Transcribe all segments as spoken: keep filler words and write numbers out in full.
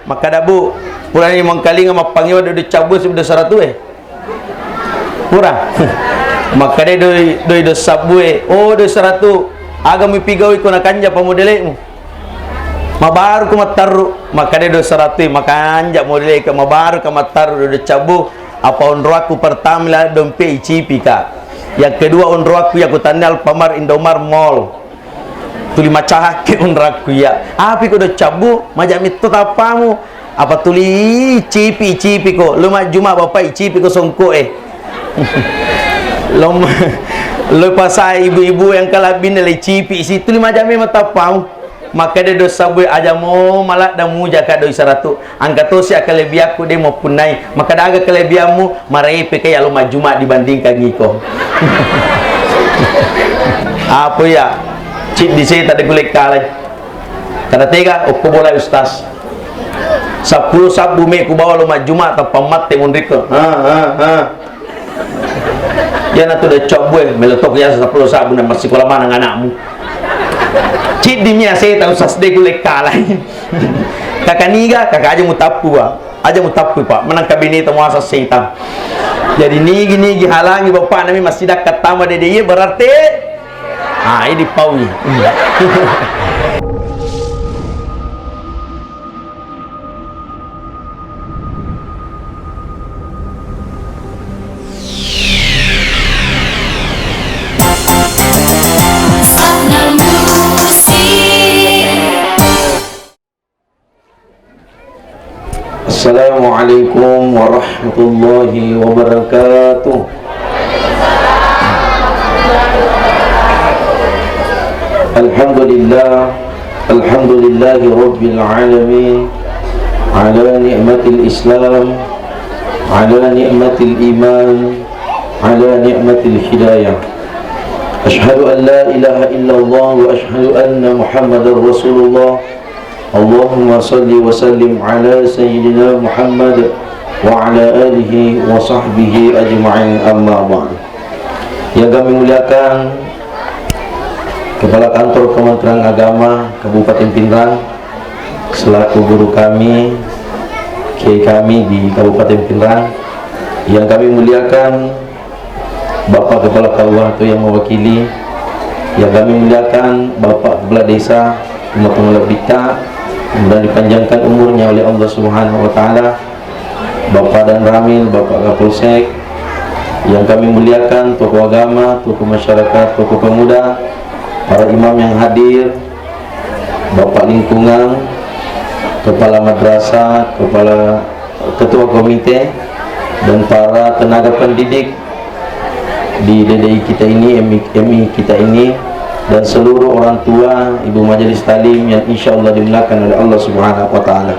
Makkada, "Bu, purani mengkalinga mappangewa doi, doi cabbu sibu doi saratu e?" Pura. Makkada doi, doi, doi sabbu e, "Oh, doi saratu, aga mupigau'i ko nakanja pa modele'mu?" "Mabaru ko mattarru." Makkada doi saratu e, "Makanja modele'ka, mabaru ka mattarru doi, doi cabbu. Apa onroakku pertama la dompe icipi ka. Yang kedua onroakku ya kutanni Alfamart, Indomart, mall." Tuli macahakke onroakku iya. "Api ko doi cabbu, maja metto tappamu. Apa tuli icipi, icipi ko. Lo majjuma bapak icipi ko songko e." Lo, lo pasai ibu-ibu yang kalabbinna le icipi si tuli maja memang tappamu. Makkada doi sabbu e, "Aja mo maladda muja ka doi saratu. Engka tosi kalebiakku de muappunnai." Makkada, "Aga kalebiammu?" "Marepe ka yalo majjuma dibandingkan iko." Apa iya? Ciddi seta de kulekkalai. Kada tega, okko bola ustaz. "Seppulo sabbu me kubawa lo majjuma tappa matte munrikko." Ha, ha, ha. Iyana tu doi cabbu e, melo to yaseng seppulo sabbu na massikola maneng anakmu. Ciddi mi aseta ustaz de kulekkalai. Kaka niga, kaka aja mutappu, Pak. Aja mutappu, Pak. Menang kabineta muaseng setang. Jadi nigi-nigi halangi bapakna mi massidakka tama dede iye berarti, ah, ini paui. Assalamualaikum warahmatullahi wabarakatuh. Alhamdulillah. Alhamdulillahi Rabbil Alamin. Ala ni'matil Islam. Ala ni'matil iman. Ala ni'matil hidayah. Ashhadu an la ilaha illallah wa ashhadu anna Muhammadar Rasulullah. Allahumma salli wa sallim ala Sayyidina Muhammad wa ala alihi wa sahbihi ajma'in, amma ba'du. Yang kami muliakan Kepala Kantor Kementerian Agama Kabupaten Pinrang, selaku guru kami, kiai kami di Kabupaten Pinrang, yang kami muliakan Bapak Kepala K U A atau yang mewakili, yang kami muliakan Bapak Kepala Desa, Umar Pengelebbita, mudah dipanjangkan umurnya oleh Allah Subhanahu wa Ta'ala, Bapak Danramil, Bapak Kapolsek, yang kami muliakan, tokoh agama, tokoh masyarakat, tokoh pemuda, para imam yang hadir, Bapak Lingkungan, Kepala Madrasah, Kepala, Ketua Komite, dan para tenaga pendidik di D D I kita ini, M I, M I kita ini, dan seluruh orang tua, Ibu Majelis Taklim yang insya Allah dimuliakan oleh Allah Subhanahu wa Ta'ala.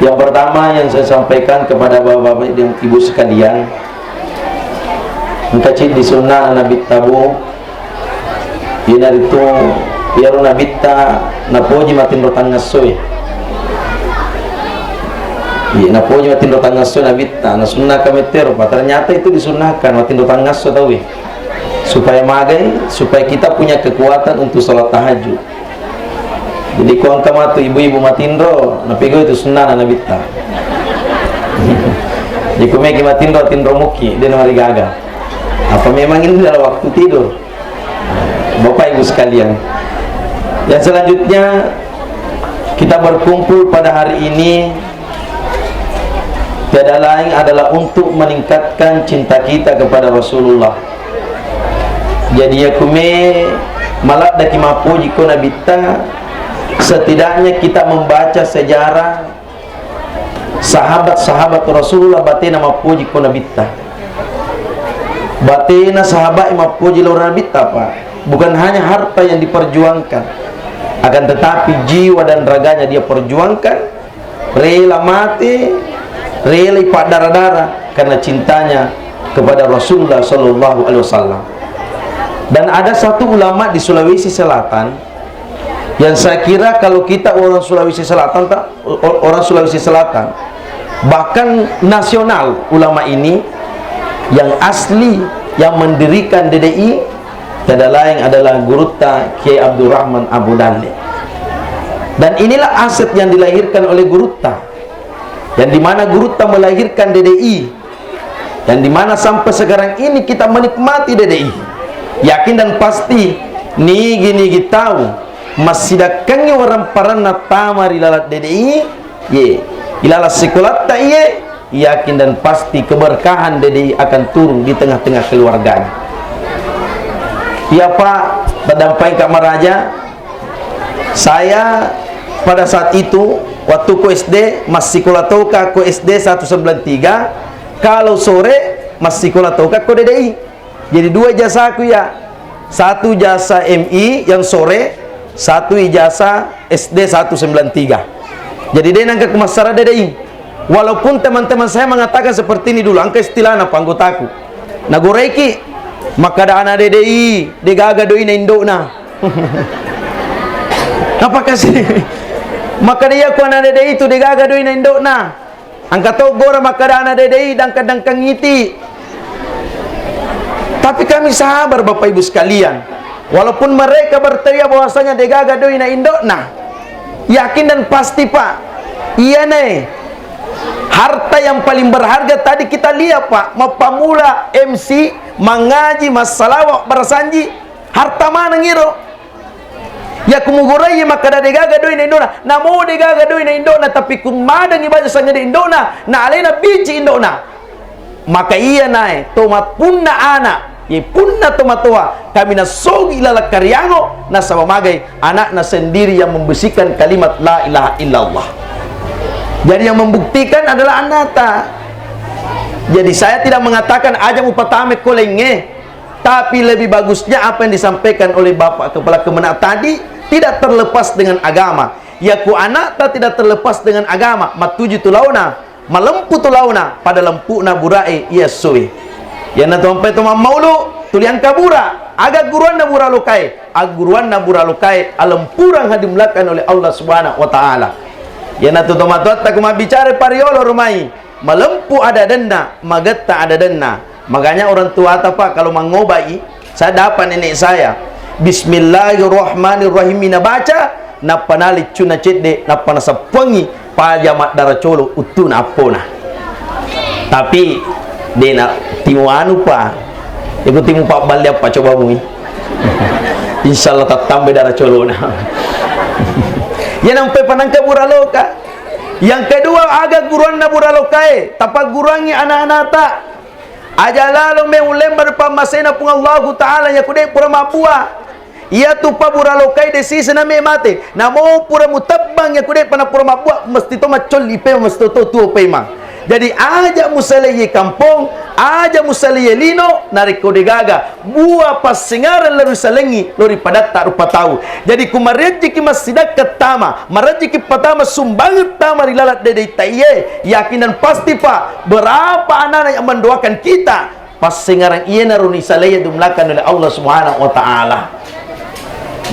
Yang pertama yang saya sampaikan kepada Bapak-bapak dan Ibu sekalian, engka ciddi sunnana Nabitta, Bu, iyanaritu iyaro Nabitta napoji matinro tangngassoe. Iya, napoji matinro tangngassoe Nabitta, nasunnahkan mettero, pa ternyata itu disunnahkan matinro tangngasso tauwe. Supaya magai, supaya kita punya kekuatan untuk sholat tahajud. Jadi, ko engka matu ibu-ibu matinro, napigau itu sunnana Nabitta. Jadi, ko meki matinro, tinro muki, de namarigaga. Apa memang ini adalah waktu tidur? Bapak Ibu sekalian, yang selanjutnya kita berkumpul pada hari ini tiada lain adalah untuk meningkatkan cinta kita kepada Rasulullah. Jadi, ya kume maladdaki mappoji ko Nabitta, setidaknya kita membaca sejarah sahabat-sahabat Rasulullah batena mappoji ko Nabitta. Batena sahabat mappoji lao Nabitta, Pak. Bukan hanya harta yang diperjuangkan, akan tetapi jiwa dan raganya dia perjuangkan, rela mati, rela ipaddara-dara karena cintanya kepada Rasulullah sallallahu alaihi wasallam. Dan ada satu ulama di Sulawesi Selatan yang saya kira kalau kita orang Sulawesi Selatan, tak, o-, orang Sulawesi Selatan, bahkan nasional ulama ini yang asli, yang mendirikan D D I, tiada lain adalah gurutta Kiai Abdurrahman Abu Dalle. Dan inilah aset yang dilahirkan oleh gurutta, yang dimana gurutta melahirkan D D I, yang dimana sampai sekarang ini kita menikmati D D I. Yakin dan pasti, nigi-nigi tau massidakkengngi warang paranna tama ri laleng D D I, ye, ilalang sikolatta iye, yakin dan pasti keberkahan D D I akan turun di tengah-tengah keluarganya. Iya, Pak, taddampengka maraja, saya pada saat itu, waktu ku S D, massikola toka ku S D satu sembilan tiga, kalau sore massikola toka ku D D I. Jadi dua ijazahku ya. Satu ijazah M I yang sore, satu ijazah S D satu sembilan tiga. Jadi de nengka ku massara D D I. Walaupun teman-teman saya mengatakan seperti ini dulu, engka istilahna, Pak, anggotaku. Nagoraiki, makkada ana D D I, degaga doina indokna. Apa kasih? Makkada iya ku ana D D I itu degaga doina indokna. Engka to gora makkada ana D D I dangkang-dangkang iti. Tapi kami sabar, Bapak Ibu sekalian. Walaupun mereka berteriak bahwasanya degaga doina indokna, yakin dan pasti, Pak, iyanae harta yang paling berharga tadi kita lihat, Pak, mappamula M C, mangaji, massalawa, barasanji, harta maneng iro. Yakumugurai makkada degaga doina indona, namo degaga doina indona, tapi kummadangi baja sangede indona, na alena bici indona. Maka iya nae, toma-, punna ana, ye punna tomatoa, kami nasogi laleng kariango, nasaba magai anakna sendiri yang membisikkan kalimat la ilaha illallah. Jadi yang membuktikan adalah anakta. Jadi saya tidak mengatakan aja mupatame kolengnge, tapi lebih bagusnya apa yang disampaikan oleh Bapak Kepala Kemenag tadi tidak terlepas dengan agama. Yaku anakta tidak terlepas dengan agama, mattuju tu laona, malempu tu laona, pada lempuna burae iya essoe. Yana tompai to mammaulu, tuli engka bura, aga guruanna bura lokae, agguruanna bura lokae, alempurang hadimulakan oleh Allah Subhanahu wa Ta'ala. Yana tu tomatoatta ku mabbicara pariolo rumai, malempu ada-adanna, magetta ada-adanna. Makanya orang tuata, Pak, kalau mangobai, saya dapat nenek saya, Bismillahirrahmanirrahim, nabaca, nappa naliccuna cedde, nappa nasappuangi paja maddara colo uttuna appona. Tapi dena timu anu, Pak. Iku timu pabballe apa coba mui. Insyaallah tattambai dara colona. Ya nampai panangka bura loka. Yang kedua, aga guruanna bura lokae, tapagguruangi anak-anakta. Aja lalo me ulembar pammasena Puang Allahu Ta'ala, yaku de pura mabbua. Iyatu pa bura lokae de sisena me mate. Namo pura mutebbang, yaku de pana pura mabbua, mesti to maccolli pema, mesti to tuo pema. Jadi aja musalai kampong, aja musalai lino, narekko degaga bua passingareng lori salengi, lori padatta rupa tau. Jadi ku marejjiki massidakka tama, marejjiki patama sumbangeng tama ri laleng dede taiye, yakin dan pasti, Pak, berapa anak-anak yang mendoakan kita, passingareng iyanaro nisalai dumlakan oleh Allah Subhanahu wa Ta'ala.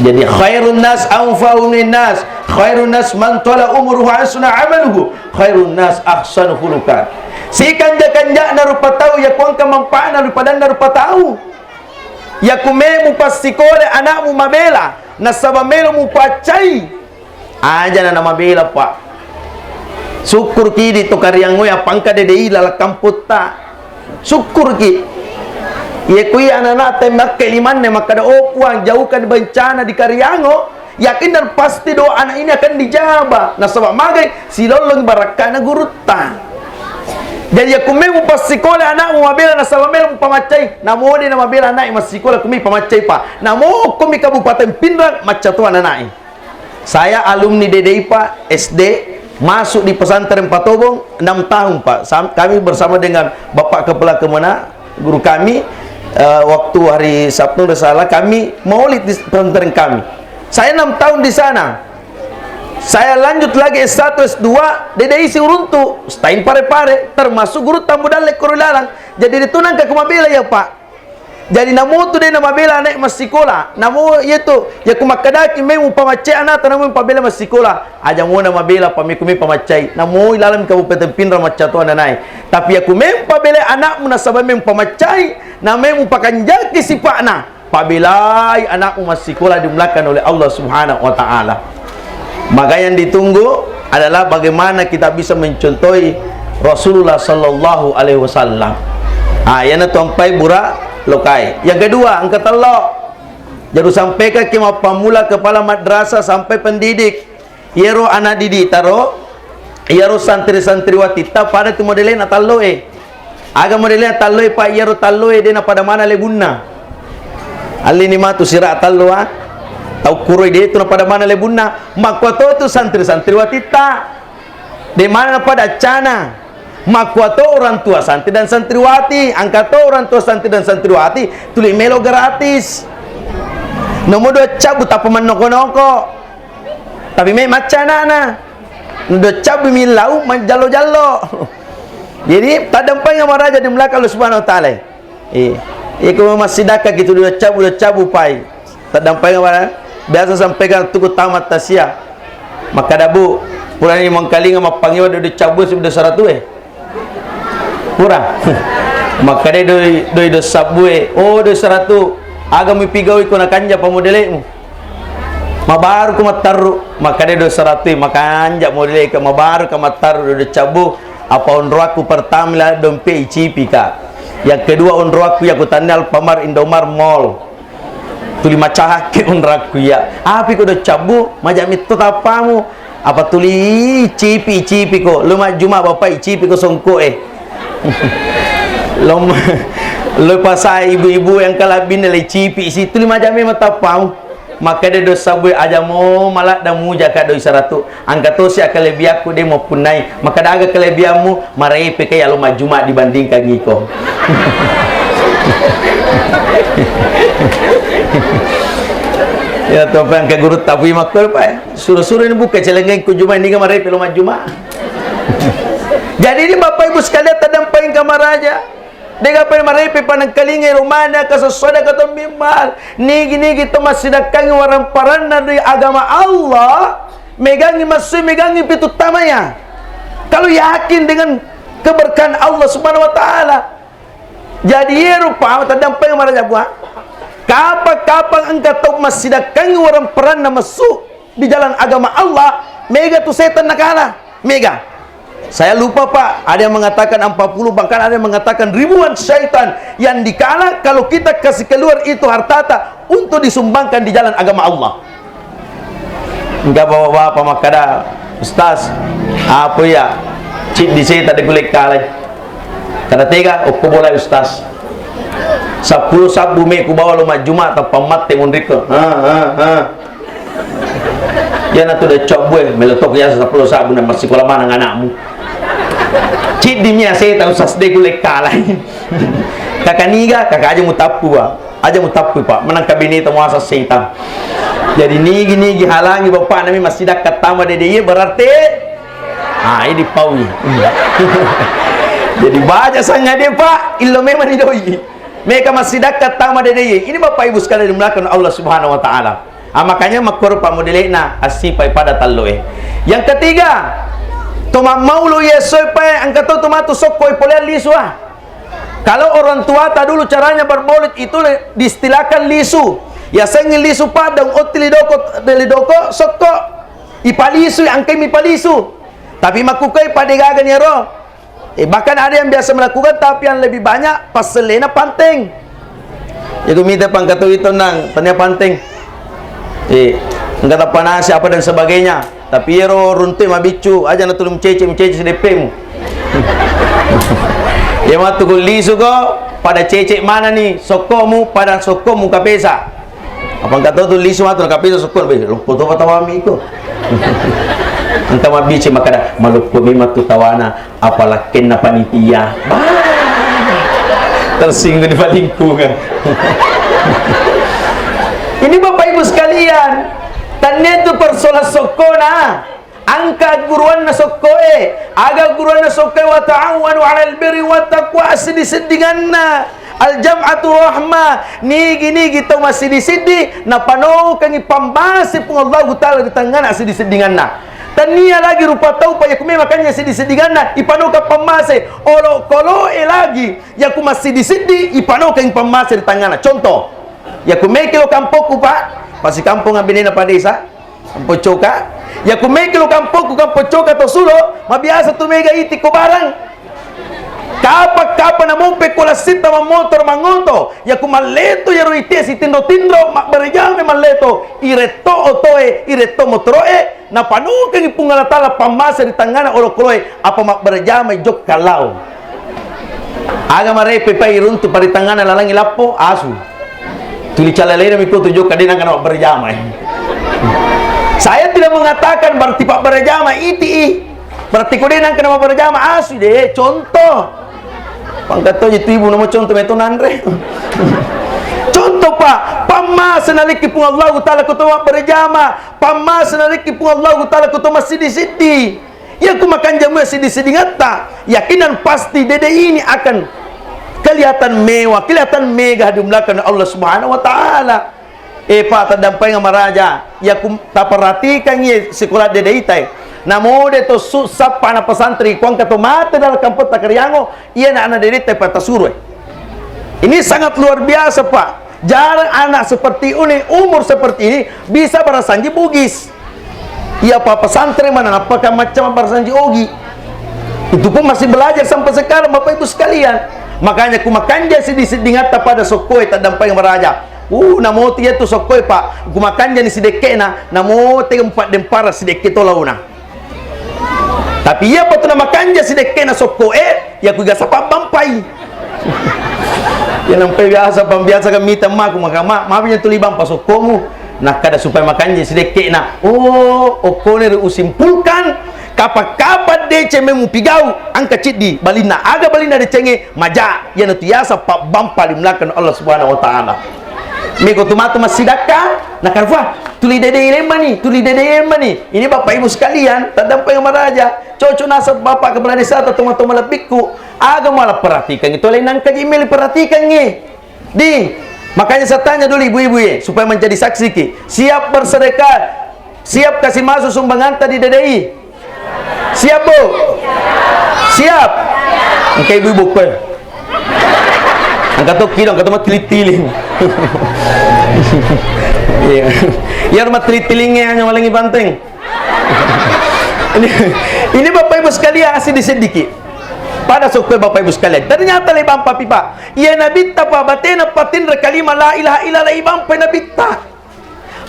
Jadi khairun nas anfa'un nas, khairun nas man tala umruhu hasuna amaluhu, khairun nas ahsanu khuluqan. Sikanja-kanjana rupa tau ya kuangka manfaatna ri padanna rupa tau. Yaku me mupassikola anakmu mabela, nasaba melo mupaccai. Aja na namabela, Pak. Sukkurki di to kariangngoe apangka dede i laleng kampotta. Sukkurki. Iye kui anak-anak temmakke limanne makkada, "Oh Puang, jauhkan bencana di kariangngo." Yakin dan pasti doa anak ini akan dijaba. Nasaba magai silollong barakkana gurutta. Jadi yaku me mupassikola anakmu mabela nasaba melo mupamaccai. Namode namabela anak massikola kumi pamaccai, Pak. Namokkomi Kabupaten Pinrang macca to anak-anak. Saya alumni dede i, Pak, S D, masuk di pesantren Patobong enam tahun, Pak. Sam-, kami bersama dengan Bapak Kepala Kemenag, guru kami, eh, waktu hari Sabtu, nggak salah, kami maulid di pesantren kami. Saya enam tahun di sana. Saya lanjut lagi S satu, S dua, dede i siuruntu, stain Pare-Pare, termasuk guru Tambudalle Korilalang. Jadi, itu nangka ku mabela ya, Pak. Jadi namotu de namabela anak massikola. Namo yetu, yaku makkadaki memu pamaccai anakta namo pabela massikola. Aja mo namabela pamikumi pamaccai. Namo ilaleng Kabupaten Pinrang macca to ananae. Tapi yaku memu pabela anakmu nasaba memu pamaccai, na memu pakanjaki sipa'na. Pabelai anakmu massikola dimulakan oleh Allah Subhanahu wa Ta'ala. Maka yang ditunggu adalah bagaimana kita bisa mencontohi Rasulullah sallallahu alaihi wasallam. Ah, yana tuampai bura lokai. Yang kedua, engka tello. Jaru sampaikan ki mappammula kepala madrasah sampai pendidik. Iyaro anak didik taro, iyaro santri-santriwatitta pada tu modele na talloe. Aga modele na talloe, Pak, iyaro talloe de na pada mana lebunna. Allini matu sira talloa. Tau kuroi de tu na pada mana lebunna. Makkuato tu santri-santriwatitta. De mana na pada accana. Makkuato orang tua santri dan santriwati, angkato orang tua santri dan santriwati, tuli melo gratis. Nomor dua cabut apa menoko-noko. Tapi me macca anana. Ndo cabbi millau majjallo-jallo. Jadi, taddampeng maraja di belakang Allah Subhanahu wa Ta'ala. Eh, iko massidakka kitu dua cabbu, dua cabbu pai. Taddampeng maraja. Biasa sampaikan tuku tamat tasia. Makkada, Bu, purani mengkalinga mappangewa dua cabbu sebeda saratu eh. Pura. Makkada doi, doi dua sabbu e. Oh, doi saratu. Aga mupigaui ko nakanja pa modelemu. Mabaru ko mattarru. Makkada doi saratu e. Makanja modele ke mabaru ka mattarru doi dua cabbu. Apa onroakku pertama la dompe icipi ka. Yang kedua onroakku ya kutanni Alfamart, Indomart, Mall. Tuli macahakke onrakku iya. Api ko do cabbu, maja mitto tappamu. Apa tuli cipi, cipi ko. Lo majjuma bapak cipi ko songko e. Lo, lo pasai ibu-ibu yang kalabbinna le cipi si tuli maja memang tappamu. Makkeda do sabbu aja mo maladda muja ka doi saratu. Angka tosi akalebiakku de mo punnai. Makkeda aga kalebiammu marepe kai alo majjuma dibandingkan iko. Ya to pa angka guru tapi makkol pa. Suru-suru ini buka celengeng ku juma ini marepe lo majjuma. Jadi ini Bapak Ibu sekalian taddampeng kamaraja. Dega pa marepe panengkalingai romana kasessoda katombimbal. Nigi-nigi to massidakkangi waramparanna doi agama Allah, megangi massui, megangi pitu tamaya. Kalau yakin dengan keberkahan Allah Subhanahu wa Ta'ala. Jadi ero pa taddampeng maraja bua. Kapang-kapang engka tau massidakkangi waramparanna massu di jalan agama Allah, mega tu setan nakala. Mega. Saya lupa, Pak, ada yang mengatakan empat puluh, bahkan ada yang mengatakan ribuan syaitan yang dikala kalau kita kasih keluar itu hartata untuk disumbangkan di jalan agama Allah. Enggak bapak-bapak makkada, "Ustaz, apa ya? Cik di saya tak ada golek kalai." Kada tega, okko bola Ustaz. Sepuluh sabbu me ku bawa lo majjuma tappa matte munrikko. Ha, ha, ha. Iyana tu de cobbo e, melo to biasa sepuluh sabbu na massikola maneng anakmu. Ciddi mi aseta Ustaz de ku lekkalai. Kaka niga, kaka aja mutappu, Wa. Aja mutappu, Pak. Menang kabineta muasa setang. Jadi nigi-nigi halangi bapakna mi massidakka tama dede iye berarti ah, ini paui. Jadi baja sangade, Pak, illo memang ni doi. Meka massidakka tama dede iye. Ini Bapak Ibu sekalian dimuliakan Allah Subhanahu wa Ta'ala. Ah, makanya makkoro pa modelena assipai pada tallo e. Yang ketiga, to mammaulo iya soe pae engka to tu matu sokko e pole lisu ah. Kalau orang tua ta dulu caranya bermaulid itu le-, diistilahkan lisu. Ya sengi lisu padang otti lidoko, lidoko sokko. Ipalisu, angkai mi palisu. Tapi makkukoi pada gaga ni ero. Eh, bahkan ada yang biasa melakukan, tapi yang lebih banyak passelena panteng. Jago mita pangkatau itu nang, tanya panteng. Eh, enggak apa nasi apa dan sebagainya. Tapi ero runtu mabiccu, aja na tulung cece, cece sedepemu. Ya matu ko lisu ko, pada cece mana ni, sokkomu, pada sokkomu kapesa. Apa engka tau tu lisu matu nakapita sukkur be, loppo to tawami iko. Engka mabbici makkada, maloppo memang tu tawana, apalakkenna panitia. Bah. Tersinggung di lingkungan. Ini Bapak Ibu sekalian, tania tu persoalan sokkona. Engka guruanna sokkoe, aga guruanna sokkoe, "Wa ta'awanu 'alal birri wat taqwa," assiddi-siddinganna. Al-jam'atu rahmah, nigi-nigi tau massiddi-siddi, napanokengi pambase Puang Allahu Ta'ala ri tengngana assiddi-siddinganna. Tania lagi rupa tau pa yakku memang makanya siddi-siddinganna, ipanokeng pambase, olokoloe lagi, yakku massiddi-siddi, ipanokeng pambase ri tengngana. Contoh, yakku meki lo kampokku, Pak, pasi kampong abinena padesa, Ampo coka, Yaku meki lo kampokku, kampo coka to sulo, mabiasa tu mega iti ko barang. Kapa-kapa namope ko lassitta mammotor mangoto, yaku malleto yaro itie sitinro-tinro, mabbarejame malleto, iretto otoe, iretto motoroe, napanukengi Puang Allah Taala pammase ri tangngana olokoloe, apa mabbarejamai jokka lao. Aga marepe pai runtu paritangana lalangi lappo, asu. Tuli calalena miko tu jokka de nangka na mabberjama, eh. Saya tidak mengatakan berarti pabberjama iti, berarti ko de nangka na mabberjama, asu de, contoh. Pangkat toji tu ibu namo contoh meto nanre. Contoh, Pak, pammase nalikki Puang Allahu Taala ko to mabberjama, pammase nalikki Puang Allahu Taala ko to massiddi-siddi. Iya ku makanja mua siddi-siddingatta, yakinan pasti dede ini akan kelihatan mewah, kelihatan megah di belakang Allah Subhanahu wa Ta'ala. Eh, Pak, taddampengeng maraja. Iya ku taperhatikan iye sekolah dede ita, eh. Namo de to su-, sappa anak pesantren, kuangka to mate dalam kampung takariango, iya na anak dede ita, Pak, tasuro, eh. Ini sangat luar biasa, Pak. Jarang anak seperti ini, umur seperti ini, bisa barasanji Bugis. Iya, Pak, pesantren mana, apakah macam barasanji Ogi? Itu pun masih belajar sampai sekarang, Bapak Ibu sekalian. Makanya ku makanja siddi-siddingatta pada sokkoe taddampengeng maraja. Uh, namoti iya tu sokkoe, Pak. Ku makanja ni sidekke'na, namoti empat dempara sidekke to laona. Tapi iya pa tu namakanja sidekke'na sokkoe, iya ku gasa pabbampai. Iya nampai biasa, pambiasa kan mita maku maka, "Ma, mapi tuli bampa sokkomu?" Nakkada supaya makanja sidekke'na. Oh, okkone ri usimpulkan, kapa-kapa deceng memmu pigau, angka ciddi balinna. Aga balinna decengnge? Maja. Iyanatu yaseng pabbampa ri belakang Allah Subhanahu wa Ta'ala. Meko tu matu massidakka, nakarfa, tuli dede lemani, tuli dede lemani. Ini Bapak Ibu sekalian, taddampengeng maraja. Cocok nasab Bapak Kepala Desa atau toma-toma lebbikku. Aga mala perhatikan itu lain nangka jimeli perhatikan nge. Di, makanya saya tanya dulu ibu-ibu ye, supaya menjadi saksi ki. Siap bersedekah, siap kasih masuk sumbanganta di D D I? Siap, Bu? Siap? Engka ibu-ibu kue. Angka tokki dong, angka to mattiling-tiling. Iya. Iya, rumah tiling-tilingnya hanya malengi banteng. Ini, ini Bapak Ibu sekalian, sedikit-sedikit. Pada sokkoe Bapak Ibu sekalian. Ternyata lebang papi, Pak. Iya Nabitta, Pak, batena patinra kalimat la ilaha illallah, ibang pa Nabitta.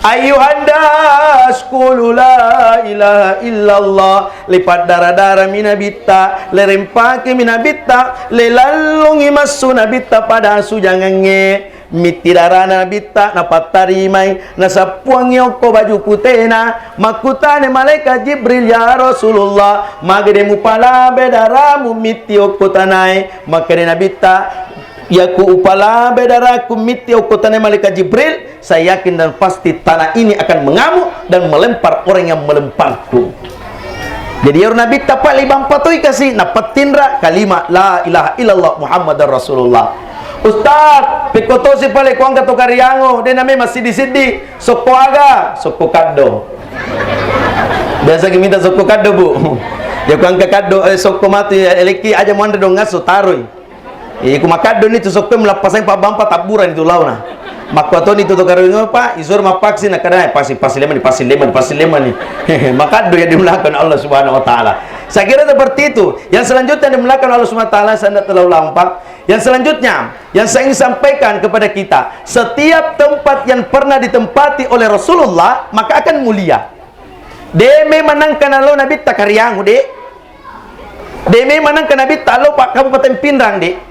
Ayyuhan nas, qulu la ilaha illallah. Lepaddara-darami Nabitta, lerempakimi Nabitta, lelallungi massu Nabitta pada asu jangangnge. Mitti darana Nabitta, napattarimai, nasappuangngi okko baju putena, makkutana malaikat Jibril, "Ya Rasulullah, maga de mupalabe daramu mitti okko tanae?" Makkeda Nabitta, Yaku upalabe daraku mitti okko tanae malaikat Jibril, saya yakin dan pasti tanah ini akan mengamuk dan melempar orang yang melemparku. Jadi, iyaro Nabitta pale ibang patoi kasi, napettinra kalimat la ilaha illallah Muhammadar Rasulullah. Ustaz, pekko tosi pale kuangka to kariango, de name massiddi-siddi, sokko aga? Sokko kaddo. Biasa ki minta sokko kaddo, Bu. Ya kuangka kaddo, eh, sokko matu ya, elekki aja muanre dong ngaso taroi. Iya, ku makaddo ni tu sokkoe mulappasang pabbampa tabburani tu laona. Makkuatoni tu to karawi, Pak, isuro mappaksin, nakkeda, "Eh, pasi, pasi lemani, pasi lemani, pasi lemani." Makaddo ya dimuliakan Allah Subhanahu wa Ta'ala. Saya kira seperti itu. Yang selanjutnya dimuliakan Allah Subhanahu wa Ta'ala, saya tidak terlalu lama, Pak. Yang selanjutnya, yang saya ingin sampaikan kepada kita, setiap tempat yang pernah ditempati oleh Rasulullah, maka akan mulia. De memang nangka nalo Nabitta kariangu, de. De memang nangka Nabitta lo pa Kabupaten Pinrang, de.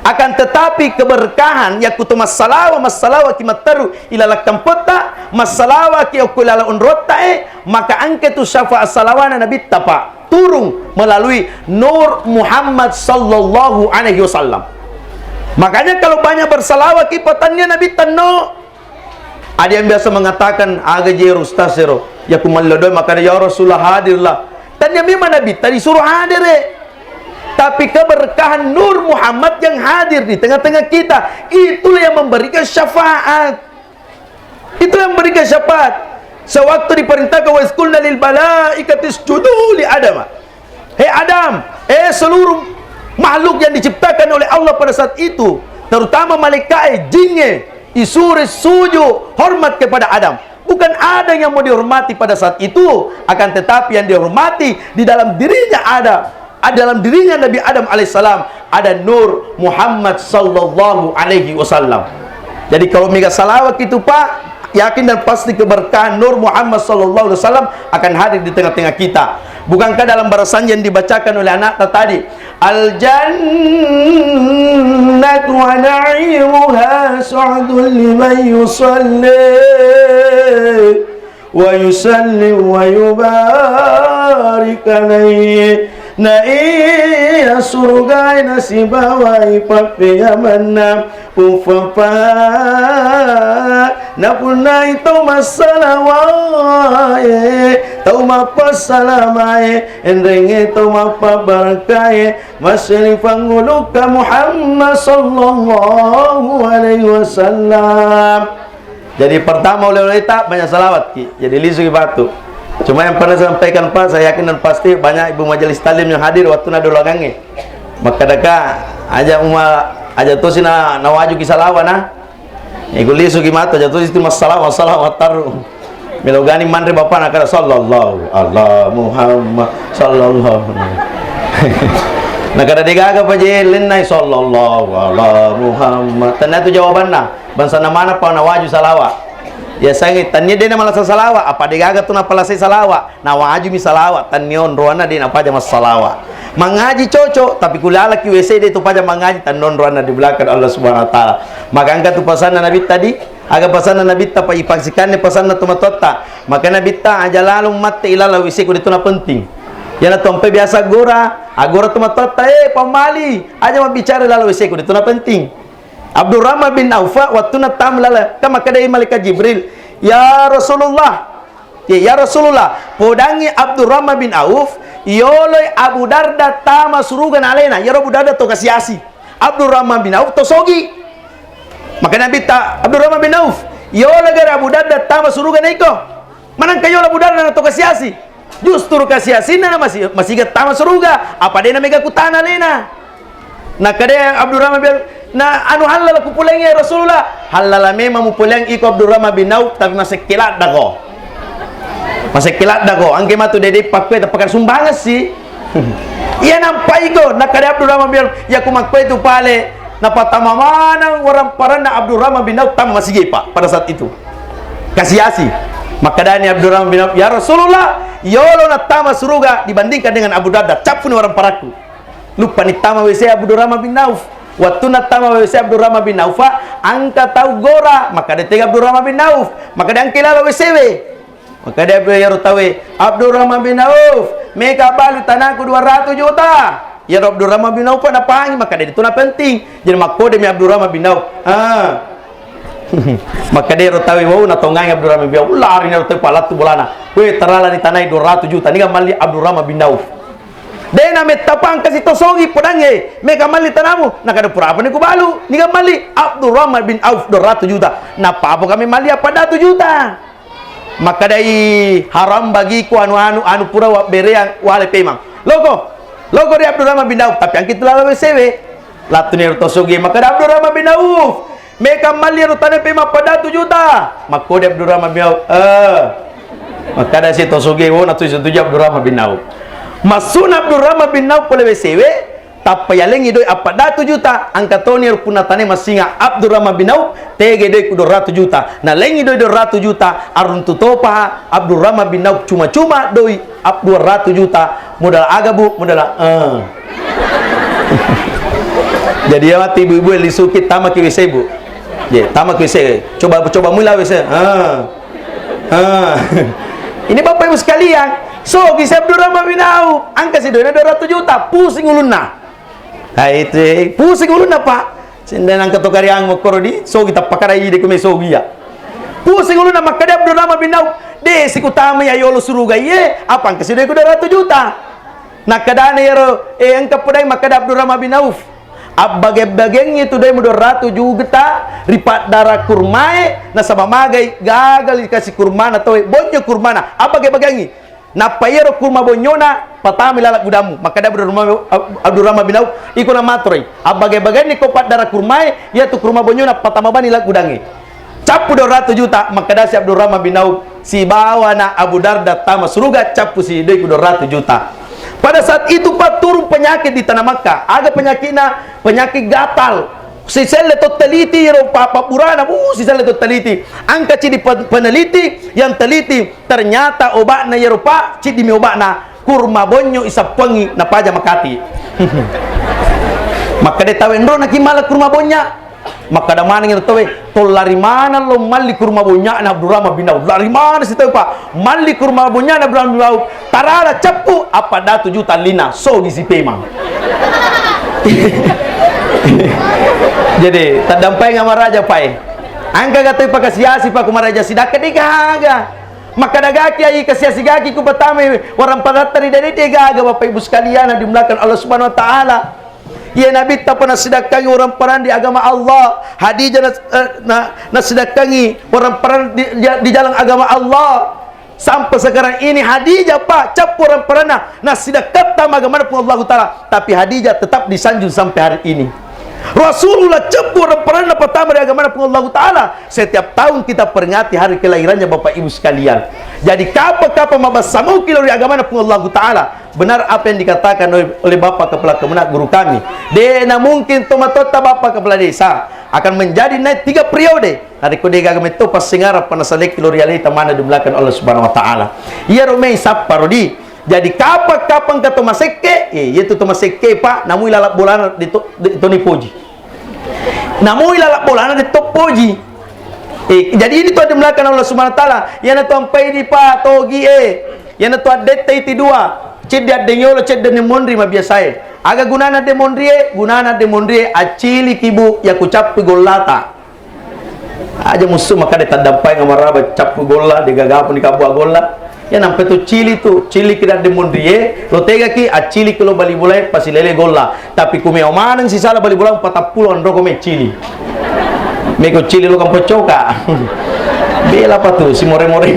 Akan tetapi keberkahan yakkuto massalawa, massalawa ki matteru ilalang kampotta, massalawa ki okko ilalang onrotta e, maka angke tu syafaat salawana Nabitta, Pak, turung melalui Nur Muhammad sallallahu alaihi wasallam. Makanya kalau banyak bersalawat ki, patannia Nabitta no. Ada yang biasa mengatakan, "Aga je ero ustaz ero, ya ku mallodo, makanya ya Rasulullah hadirlah." Tanya memang Nabitta disuruh hadir, eh. Tapi keberkahan Nur Muhammad yang hadir di tengah-tengah kita, itulah yang memberikan syafaat. Itulah yang memberikan syafaat. Sewaktu diperintahkan, "Wa iz qulna lil malaikati isjudu li Adama." Hei Adam, eh seluruh makhluk yang diciptakan oleh Allah pada saat itu, terutama malaikat, eh, jinge, isure sujud hormat kepada Adam. Bukan Adam yang mau dihormati pada saat itu, akan tetapi yang dihormati di dalam dirinya ada, ada dalam dirinya Nabi Adam alaihissalam ada Nur Muhammad sallallahu alaihi wasallam. Jadi kalau mega salawat itu, Pak, yakin dan pasti keberkahan Nur Muhammad sallallahu alaihi wasallam akan hadir di tengah-tengah kita. Bukankah dalam barasan yang dibacakan oleh anak tadi, "Al-jannatu wa na'imuha su'dun liman yusalli wa yusallim wa yubarik alaihi." Na iya surugae nasibawai pappejamanna, ufapa napunnai tau massalawae, tau mappassalamae, enrengnge tau mappabarakkae, masseli Pangulukka Muhammad sallallahu alaihi wasallam. Jadi pertama oleh-oleh ta banyak salawat ki. Jadi lisu ki batu. Cuma yang pernah saya sampaikan, Pak, saya yakin dan pasti banyak ibu majelis taklim yang hadir waktu nado lagangnge. Makkadaka aja uma aja tosi na nawaju ki salawat na. Iku lisu ki matu aja tosi tu massalawa massalawa taru. Melo gani manre bapana kada sallallahu ala Muhammad sallallahu. Na kada degaga paje lennai sallallahu ala Muhammad. Tanya tu jawabanna. Bangsa na mana pa nawaju salawat. Ya sangi tania de na malasa salawat, apa degaga tu napalasai salawat. Nawajumi salawat, tannia onroanna de napaja massalawa. Mangaji cocok, tapi kulalaki W C de tu paja mangaji, tannia onroanna di belakang Allah Subhanahu wa Ta'ala. Maka engka tu pasanna Nabi tadi, aga pasanna Nabi ta pa ipaksikanni pasanna tu matotta. Maka Nabi ta aja lalu matte ilala W C ku de tu na penting. Yana tompe biasa gora, agora tu matotta, eh pamali, aja mabbicara ilala W C ku de tu na penting. Abdurrahman bin Auf wattunna tama lala, ka makkeda malaikat Jibril, "Ya Rasulullah, ya, ya Rasulullah, podangi Abdurrahman bin Auf, yoloi Abu Darda tama suruga na alena, yaro Abu Darda to kasiasi." Abdurrahman bin Auf to sogi. Maka Nabi ta, "Abdurrahman bin Auf, yolo gare Abu Darda tama suruga na iko?" Manengka yolo Abu Darda na to kasiasi. Justru kasiasinna na masi-, masiga tama suruga, apa de na mega kutana alena. Nakkeda Abdurrahman bin, na anu hallala kupoleang ya Rasulullah. Hallala memang mupoleang iko Abdurrahman bin Auf, tapi masekke ladda ko. Masekke ladda ko, angke matu dede pakkue tapakar sumbangan si. Iya nampai ko, nakkeda Abdurrahman bin Auf, ya ku makkue tu pale, napatama manang waramparanna Abdurrahman bin Auf tama masigi pa pada saat itu. Kasiasi. Makkedani Abdurrahman bin Auf, "Ya Rasulullah, yolo nattama suruga dibandingkan dengan Abu Darda, cappuni waramparakku." Luppani tama W C Abdurrahman bin Auf. Wattunna tama W C Abdurrahman bin Auf, angka tau gora, makkeda tega Abdurrahman bin Auf, makkeda angke lalo W C we. Makkeda iyaro tauwe, "Abdurrahman bin Auf, meka balu tanaku dua ratus juta." Iyaro Abdurrahman bin Auf napangi, makkeda itu na penting. Jadi makkodemi Abdurrahman bin Auf. Ah. Makkeda iyaro tauwe, "Wau natongangi Abdurrahman bin Auf." Lari iyaro tauwe palattu bolana. "We, taralani tanai dua ratus juta. Niga malli Abdurrahman bin Auf." De na metta pangkasi to sogi podangnge, meka malli tanamu, nakada purapani kubalu, niga malli Abdurrahman bin Auf dua ratus juta, napapa kami malli apa dua ratus juta. Makkadai, "Haram bagiku anu-anu, anu pura wabbereang wale pemang." Loko, loko ri Abdurrahman bin Auf, tapi angki tu lalo W C we. Lattuni ero to sogi, makkada Abdurrahman bin Auf, "Meka malli ero tana pemang pada dua ratus juta." Makkode Abdurrahman bin Auf, "Eh." Makkada si to sogi, "Oh, na tuju-tuju Abdurrahman bin Auf." Massuna Abdurrahman bin Auf pole W C we, tappa yalengi doi appa dua ratus juta, angka toni ero punna tane massinga Abdurrahman bin Auf, tege doi ku dua ratus juta. Nalengi doi dua ratus juta, aruntu topa Abdurrahman bin Auf cuma-cuma doi Ab-, dua ratus juta, modal aga, Bu? Modal, eh. Jadi, ya, mati ibu-ibu yang lisuki, tama ki W C, Bu. Ya, tama ki W C. Coba, coba mula W C. Ah. Ah. Ini Bapak Ibu sekalian, so, bisa Abdurrahman bin Auf, angka si doina dua ratus juta, pusing ulunna. Hai, itu, eh, pusing ulunna, Pak. Sendai nangka to kariang mokkoro di, sogi tappakarai de kume sogi ya. Pusing ulunna makkada Abdurrahman bin Auf, "De, sikutama ya yolo suruga iye, apa angka si doiku dua ratus juta?" Nakkadana yero, eh, engka podai makkada Abdurrahman bin Auf, "Abbage-bagengngi tu doimu dua ratus juta ri paddara kurmae, nasaba magai gagal dikasi kurmana tauwe, bonyo kurmana, abbage-bagengngi." Nappa iyaro kurma bonyona patamai laleng gudammu. Makkada Abdurrahman, Ab-, Abdurrahman bin Auf, "Iko namatoroi, abbage-bagenni ko paddara kurmae, iyatu kurma bonyona patama bani laleng gudangnge." Cappu dua ratus juta, makkedasi Abdurrahman bin Auf, sibawana Abu Darda tama suruga, cappu si doiku dua ratus juta. Pada saat itu, Pak, turun penyakit di tanah Makkah. Aga penyakitna? Penyakit gatal. Siselle to teliti ro pa-, pabburana, bu, siselle to teliti. Angka cidi pe-, peneliti yang teliti, ternyata obatna yero, Pak, cidi mi obatna. Kurma bonyo isappuangngi, napaja makati. Makkeda tau enro naki mala kurma bonya. Makkeda maneng ero tauwe, "To lari mana lo malli kurma bonyana Abdurrahman bin Auf?" Lari mana si tauwe, Pak? Malli kurma bonyana Abdurrahman bin Auf. Tarala ceppu, apa dua ratus juta lina, sogi si pemang. Jadi, taddampaeng maraja, Pak, e. Angka gatai pakasiasi, Pak, ku maraja sidakka de gaga. Makkeda gaki, ai kasiasi gaki ku patama warang paratta ri dede, de gaga, Bapak Ibu sekalian, dimulakan Allah Subhanahu wa Ta'ala. Iya Nabitta pa nasidakkangi orang parang di agama Allah. Hadijah nas-, eh, na-, nasidakkangi orang parang di, di, di jalan agama Allah. Sampai sekarang ini Hadijah, Pak, cappu orang paranna nasidakkatta magamana Puang Allahu Ta'ala. Tapi Hadijah tetap disanjung sampai hari ini. Rasulullah cappu orang paranna pertama di agama Puang Allahu Ta'ala. Setiap tahun kita peringati hari kelahirannya, Bapak Ibu sekalian. Jadi, kapa-kapa mabassamu kilo di agama Puang Allahu Ta'ala. Benar apa yang dikatakan oleh, oleh Bapak Kepala Kemenag, guru kami. De na mungkin tomatoatta Bapak Kepala Desa akan menjadi naik tiga periode. Narekko de gaga metto passingarang, panasalekki lo ri aleta mana dimulakan Allah Subhanahu wa Ta'ala. Iyaro mei sappa rodi. Jadi, kapang-kapang ka to masekke, eh, iyatu to masekke, Pak, namui lalap bolana de to, de to nipoji. Namui lalap bolana de to poji. Eh, jadi ini tu dimulakan Allah Subhanahu wa Ta'ala. Iyana tu ampai di, Pak, togi, eh. Iyana tu addetta iti dua. Cedde addeng yolo, cedde ni monri mabiasae. Aga gunana de monrie? Gunana de monrie acciliki, Bu, yaku cappi gollata. Aja musu makkeda taddampaeng amaraba cappu golla, de gaga puni kabbua golla. Ya nampe tu cili tu, cili ki dadde monrie, lo tegaki accili ki lo bali bolae pasilele golla. Tapi ku meo maneng sisala bali bola patappulo anroko me cili. Meko cili lo kampocoka. Bela pa tu si more-more.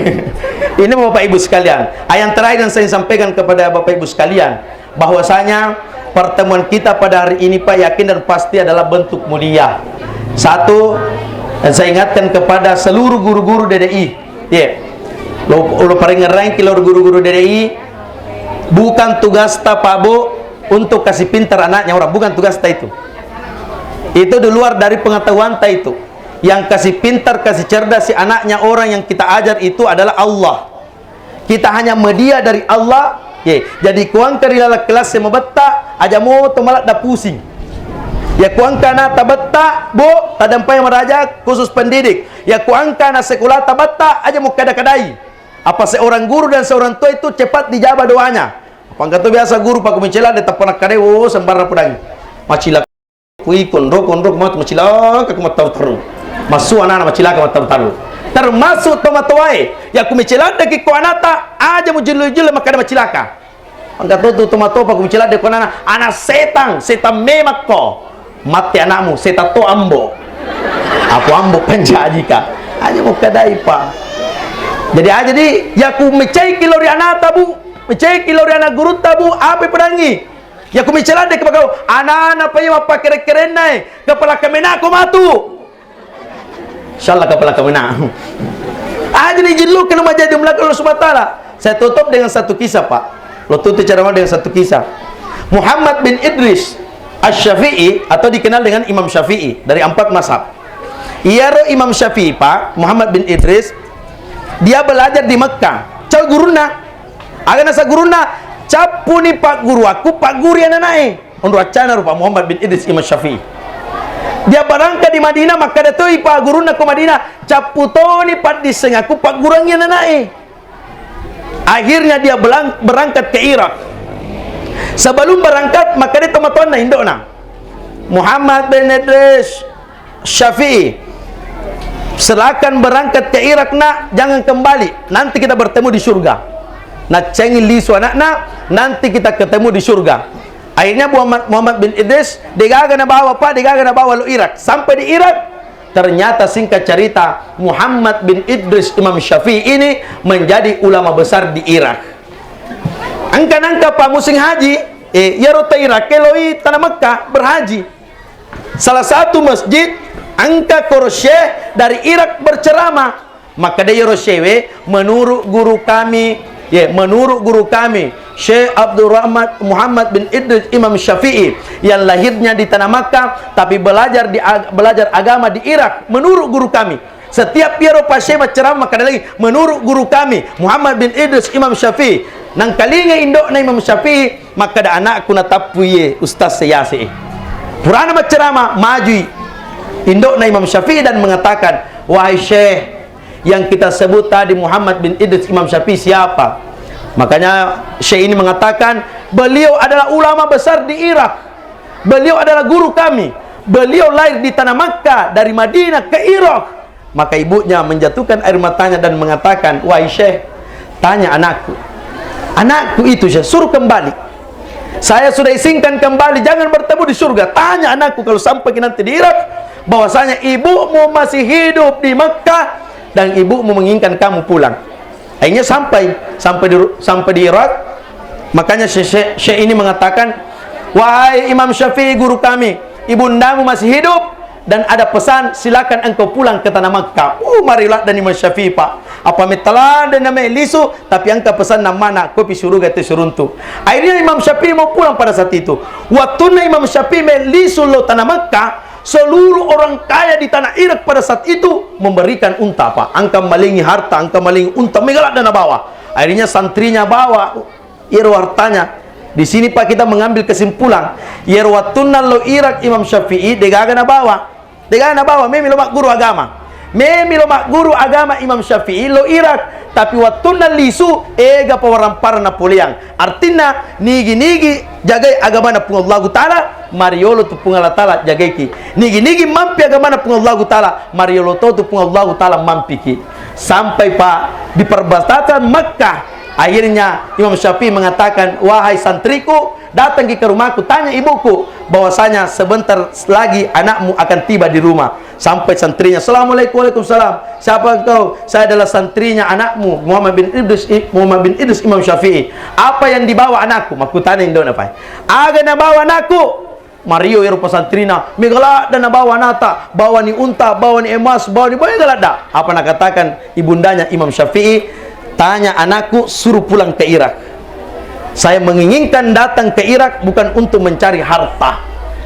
Ini Bapak Ibu sekalian, ayat terakhir yang saya sampaikan kepada Bapak Ibu sekalian, bahwasanya pertemuan kita pada hari ini, Pak, yakin dan pasti adalah bentuk mulia. Satu, dan saya ingatkan kepada seluruh guru-guru D D I, ya, lo, lo parengerang ki lo guru-guru D D I, bukan tugasta, Pak, Bu, untuk kasih pintar anaknya orang, bukan tugasta itu. Itu di luar dari pengetahuan ta itu. Yang kasih pintar, kasih cerdas si anaknya orang yang kita ajar itu adalah Allah. Kita hanya media dari Allah. Ye, jadi kuangka ri laleng kelas e mabetta, aja moto maladda pusing. Ya kuangka anata betta, Bu, tadampai maraja khusus pendidik. Ya kuangka anak sekolah ta betta, aja mukkada-kadai. Apa seorang guru dan seorang tua itu cepat dijawab doanya. Apa engka to biasa guru, Pak, ku mecela de tappa nakkadai, oh, sembarang pedangi. Macila. Kui konro-konro matu macilaka ku mattaru-taru. Massu anana macilaka mattaru-taru. Termasuk tomatoae, ya ku meceladdaki ko anata, aja mujillu-jillu makkada macilaka. Engka to tu tomatoa pa ku meceladde ko anana, anak setang, setang memakko. Matti anakmu, setang to ambo. Aku ambo panjajika. Aja mukkadai, Pak. Jadi aja di, ya ku mecaiki lo ri anata, Bu. Mecaiki lo ri anak gurutta, Bu. Apa pedangi? Ya ku meceladdaki pakau, anana pa iya mappakere-kerenna e, kepala kemenako matu. Insyaallah kepala kemenako. Aja ni jillu ke lumajadi melaka Allah Subhanahu wa Ta'ala. Saya tutup dengan satu kisah, Pak. Lo tutup ceramah dengan satu kisah. Muhammad bin Idris Asy-Syafi'i atau dikenal dengan Imam Syafi'i dari empat mazhab. Iyaro Imam Syafi'i, Pak, Muhammad bin Idris, dia belajar di Mekah. Cau gurunna. Aga nasa gurunna, cappuni pagguruakku, pagguri ananae. Onro accana rupa Muhammad bin Idris Imam Syafi'i. Dia barangka di Madinah, makkada toi pa gurunna ko Madinah, cappu toni paddissengakku, paggurangi ananae. Akhirnya dia belang-, berangkat ke Irak. Sebelum berangkat, makkada tomatoanna indokna, Muhammad bin Idris, Syafi'i, silakan berangkat ke Irak, Nak, jangan kembali. Nanti kita bertemu di surga. Naccengi lisu anakna, nanti kita ketemu di surga. Akhirnya Muhammad, Muhammad bin Idris, degaga nabawa, Pak, degaga nabawa lo Irak. Sampai di Irak, ternyata singkat cerita, Muhammad bin Idris Imam Syafi'i ini menjadi ulama besar di Irak. Engka nangka pa musim haji, eh, iyaro ta Irak, keloi tanah Mekah berhaji. Salah satu masjid Engka koro syekh dari Irak berceramah. Makkeda iyaro syekh we, menurut guru kami, ye, menurut guru kami, Syekh Abdurrahman Muhammad bin Idris Imam Syafi'i yang lahirnya di tanah Makkah, tapi belajar di ag-, belajar agama di Irak, menurut guru kami. Setiap iyaro pa syekh macceramah makkeda lagi, menurut guru kami, Muhammad bin Idris Imam Syafi'i. Nangkalinga indo'na Imam Syafi'i, makkeda, "Anakku natappu iye Ustaz Yase." Purana macceramah, majui indo'na Imam Syafi'i dan mengatakan, "Wahai Syekh, yang kita sebut tadi Muhammad bin Idris Imam Syafi'i siapa?" Makanya Syekh ini mengatakan, "Beliau adalah ulama besar di Irak. Beliau adalah guru kami. Beliau lahir di tanah Makkah, dari Madinah ke Irak." Maka ibunya menjatuhkan air matanya dan mengatakan, "Wahai Syekh, tanya anakku. Anakku itu, Syekh, suruh kembali. Saya sudah izinkan kembali, jangan bertemu di surga. Tanya anakku kalau sampai nanti di Irak, bahwasanya ibumu masih hidup di Mekah dan ibumu menginginkan kamu pulang." Akhirnya sampai, sampai di, sampai di Irak. Makanya Syekh, Syekh, Syekh ini mengatakan, "Wahai Imam Syafi'i guru kami, ibundamu masih hidup dan ada pesan, silakan engkau pulang ke tanah Makkah." Uh, marilah dan Imam Syafi'i, Pak. Apa metalan dan namanya lisu, tapi engka pesan namana kopi suruga te suruntu. Akhirnya Imam Syafi'i mau pulang pada saat itu. Waktu Imam Syafi'i melisu lo tanah Makkah, seluruh orang kaya di tanah Irak pada saat itu memberikan unta, Pak. Engka malingi harta, engka malingi unta, megala dan bawa. Akhirnya santrinya bawa iyaro hartanya. Di sini, Pak, kita mengambil kesimpulan, iyaro wattunna lo Irak Imam Syafi'i, degaga nabawa. Degaga nabawa, memi lo magguru agama. Memi lo magguru agama Imam Syafi'i lo Irak. Tapi wattunna lisu, ega pawarang-parang napoleang. Artinna, nigi-nigi jagai agamana Puang Allahu Ta'ala, mariolo tu Puang Allah Ta'ala jagaiki. Nigi-nigi mampi agamana Puang Allahu Ta'ala, mariolo to tu Puang Allahu Ta'ala mampiki. Sampai, Pak, di perbatasan Makkah, akhirnya Imam Syafi'i mengatakan, "Wahai santriku, datangki ke rumahku, tanya ibuku bahwasanya sebentar lagi anakmu akan tiba di rumah." Sampai santrinya, "Assalamualaikum." "Waalaikumsalam. Siapa engkau?" "Saya adalah santrinya anakmu, Muhammad bin Idris, Muhammad bin Idris Imam Syafi'i. Apa yang dibawa anakku?" Makkutana indona, Pak. "Aga nabawa anakku?" Mario ero pasantrina, "Mega ladda nabawa anata, bawani unta, bawani emas, bawani, mega ladda." Apa nakatakan ibundanya Imam Syafi'i? "Tanya anakku, suruh pulang ke Irak. Saya menginginkan datang ke Irak bukan untuk mencari harta,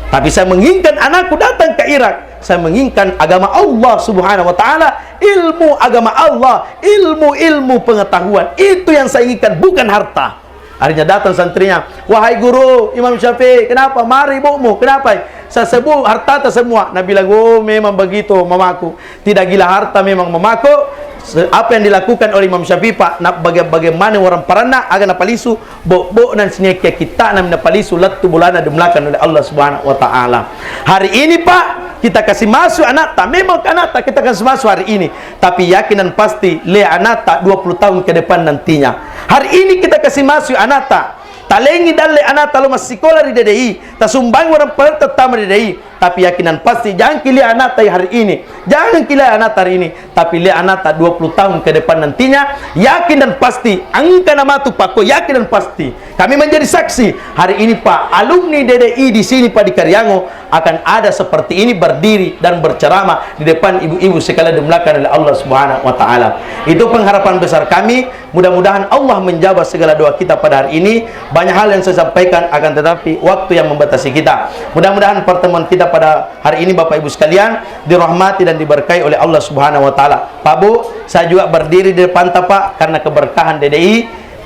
tapi saya menginginkan anakku datang ke Irak. Saya menginginkan agama Allah Subhanahu wa Ta'ala, ilmu agama Allah, ilmu-ilmu pengetahuan. Itu yang saya inginkan, bukan harta." Akhirnya datang santrinya, "Wahai guru, Imam Syafi'i, kenapa? Mari ibumu, kenapa?" "Saya sebut hartata semua." Nabi bilang, "Oh, memang begitu, mamaku. Tidak gila harta memang mamaku." Se-, apa yang dilakukan oleh Imam Syafi'i, Pak, na-, baga-, bagaimana orang paranna, aga napalisu, bok-bok nan sinekke kita, nami napalisu, lettu bolana dimulakan oleh Allah Subhanahu wa Ta'ala. Hari ini, Pak, kita kasih masuk anakta, memang anakta kita kasih masuk hari ini. Tapi yakin dan pasti, le anakta dua puluh tahun ke depan nantinya. Hari ini kita kasih masuk anakta, talengi dalle anakta lo massikola ri D D I, tasumbangi orang paretta tama D D I. Tapi yakin dan pasti, jangki lia anakta hari ini, jangki lia anakta hari ini, tapi lia anakta dua puluh tahun ke depan nantinya, yakin dan pasti, engka namatu pakko, yakin dan pasti. Kami menjadi saksi, hari ini, Pak, alumni D D I di sini, Pak, di Kariango, akan ada seperti ini berdiri dan berceramah di depan ibu-ibu sekalian dimulakan oleh Allah Subhanahu wa Ta'ala. Itu pengharapan besar kami. Mudah-mudahan Allah menjawab segala doa kita pada hari ini. Banyak hal yang saya sampaikan, akan tetapi waktu yang membatasi kita. Mudah-mudahan pertemuan kita pada hari ini, Bapak Ibu sekalian, dirahmati dan diberkahi oleh Allah Subhanahu wa Ta'ala. Pak Bu, saya juga berdiri di depan Pak karena keberkahan D D I.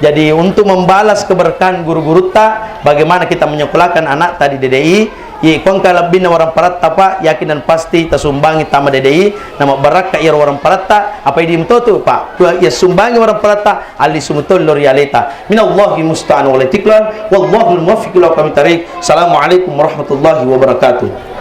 Jadi, untuk membalas keberkahan guru-gurutta, bagaimana kita menyekolahkan anakta di D D I, ye, ko engka lebbinna warang paratta, Pak, yakin dan pasti tasumbangi tama D D I, namabbarakka iyaro warang paratta, apa idi mutotu, Pak, iya sumbangi warang paratta, alli sumutollo ri aleta. Minallahi musta'an wa alaihi tiklan, wallahul muwaffiq ila aqwamit thariq. Assalamualaikum warahmatullahi wabarakatuh.